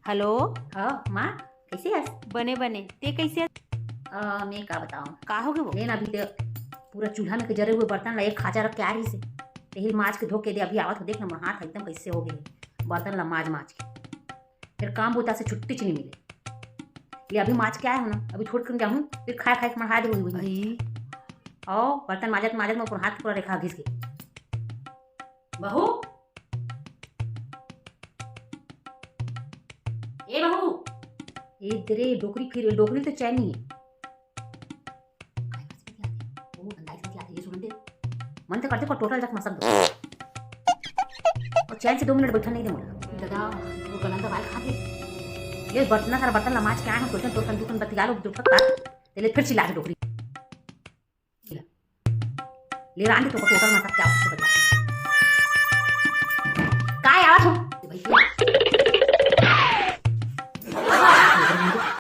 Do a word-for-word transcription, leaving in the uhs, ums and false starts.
Hello. हाँ माँ, कइसे हस? बने बने, ते कइसे हस? अ, मैं का बतावं? का होगे वो? ले ना, अभी ते पूरा चूल्हा में के जरे हुए बर्तन ला एक खांचा रख के आ रहिस हे। तेही माज के धो के दे, अभी आवत हों, देख ना मोर हाथ एकदम कइसे होगे हे, बर्तन ला माज माज के। फेर काम बूता से छुट्टी च नइ मिले। ले अभी माज के आय हों ना, अभी छोड़ के जाहूँ, फेर खाय खाय के मढ़ा दे होही। अउ बर्तन माजत माजत मोर हाथ पूरा रेखा घिस गे। बहू, ए बहू, ए तेरे डोकरी, फिर डोकरी तो चैन नइ हे। काय बस बतियाथे? ओ, अंदाज बतियाथे, ये सुनन दे। मन तो करथे को टोटल जक मसक दो। अउ चैन से दो मिनट बइठन नइ दे मोला। दादा, वो गलन दवाई खा के। ये बर्तन, सारा बर्तन ला माज के आय हों, सोचें तोर संग दू ठन बतिया लूँ, दू ठन बात। तेले फिर चिल्लाथे डोकरी। ले रांध तो टोटल मसक के आवत हों। काय आवत हों? भैया,